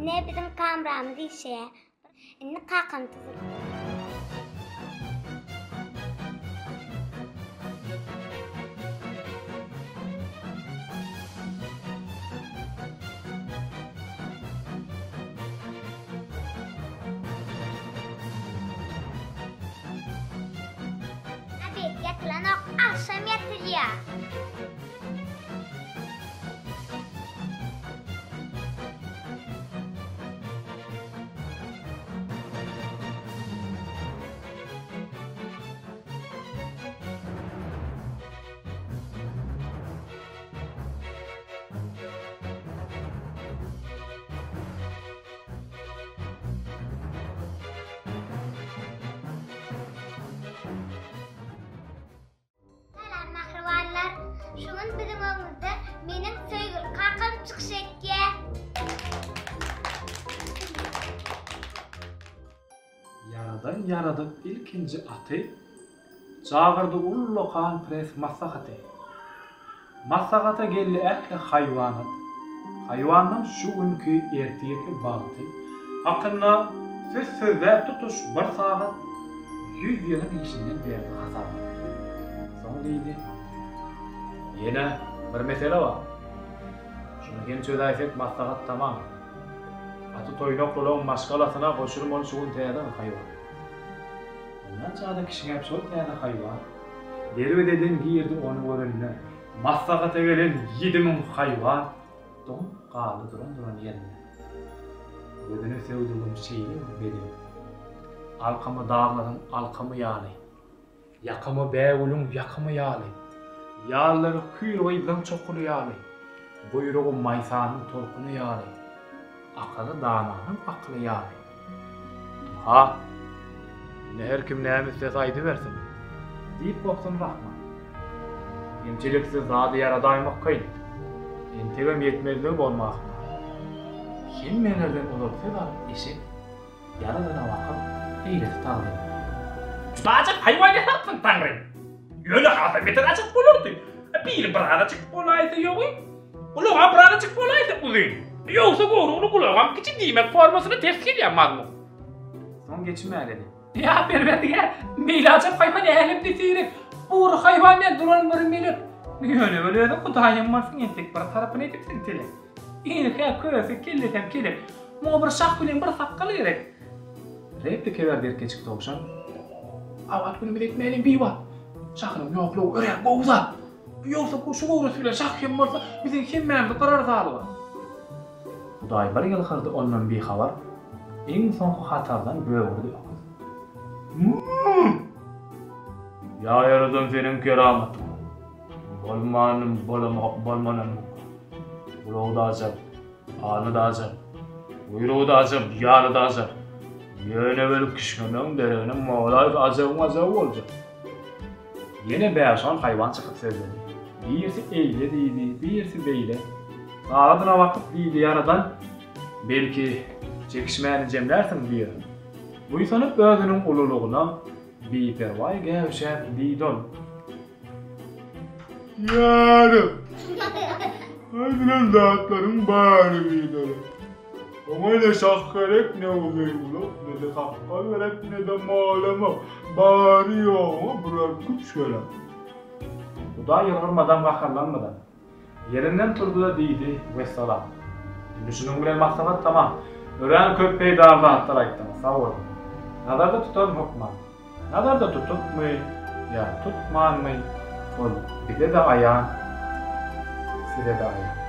Ine biziň kamramyz işleýär. Indi kakam tuzur. Obed ýatylanok, agşam ýatylýar. Salam mähribanlar! Şu gün biziň öňümizde meniň söýgüli kakam çykyş etýär. Ýaradan ýaradyp ilkinji aty, Çagyrdy ullakan pres maslahaty. Maslahata geldi ähli haýwanat. Haýwanlaň şu günki, ertirki bagty hakynda söz sözläp tutuş bir sagat ýüz ýylyň işinden berdi hasabat. Soň diýdi, Ýene bir mesele bar. Şuny hem çözäýsek maslahat tamam. Gaty toýnaklylaň maşgalasyna goşulmaly şu gün täze bir haýwan. Ondan çada kişňäp şol täze haýwan. Derwezeden girdi ony görende. Maslahata gelen 7000 haýwan doňup galdy duran-duran ýerinde. Gözüne söwdügim şeýle bir bedew. Alkymy daglaryň alkymy ýaly. Ýakymy bägülüň ýakymy ýaly. Ýallary hüýr gyzlaň çokuly ýaly. Guýrugy maýsanyň tolkuny ýaly. Akyly dananyň akyly ýaly. Ynha, indi her kim näme islese aýdybersin, diýip gopsun Rahman. Kemçiliksiz zady ýaradaýmak kyn. Entegem ýetmezligi bolma ahmal. Hemmelerden ozal söz alyp eşek Ýaradana bakyp, eýledi tagzym. Juda ajap haýwan ýasapsyň, Taňrym! Ýöne hasam beter ajap bolardy. Biri birazajyk bolaýsa ýogy, gulagam birazajyk bolaýsa uzyn. Ýogsa gowrugyny gulagam kiçi diýmek formasyna ters gelýär mazmun. Soň geçi mäledi. Ýa Perwerdigär, beýle ajap haýwan älemde seýrek. Gury haýwan däl, duran bir melek. Ýöne weli özüň Hudaýam bolsaň entek bir tarapyny edipsiň telek. Ine-hä köse, kellesem kelek. Muňa bir şah bilen bir sakgal gerek. Replika berdi erkeçik towşan. Abat günümiz etmäliň biwagt. Şahynyň ýoklugy örän gowy zat. Ýogsa şu göwresi bilen şah hem bolsa biziň hemmämizi gyrar zalyma. Hudaý bir ýylgyrdy ondan bihabar. Iň soňky hatardan bögürdi öküz. Mmm! Ýa ýaradan seniň keramatyň. Bolmanym bolamok bolmanam. Gulagy-da ajap. Aly-da ajap, guýrugy-da ajap, ýaly-da ajap. Ýöne weli kişňemegiň deregine molaýsa ajabyň ajaby boljak. Ýene bäş-on haýwan çykyp sözledi. Birisi eýle diýdi, birisi beýle. Sagadyna bakyp diýdi Ýaradan, Belki, çekişmäni jemlärsiň bir. Buýsanyp özüniň ululygyna, biperwaý gäwşäp diýdi ol. Ýarym. Aýdylan zatlaryň bary biderek. Oňa ne şah gerek, ne uzyn gulak, ne-de sakgal gerek, ne-de malamak. Bary-ýogy birer güç gerek. Hudaý ýylgyrmadam, gaharlanmadam. Ýerinden turdy-da diýdi, Wessalam. Indi şunuň bilen maslahat tamam. Örän köp peýdaly zatlar aýtdyňyz, sag boluň. Nazarda tutaryn hökman. Nazarda tutupmy ýa tutmanmy, ol bize-de aýan, size-de aýan.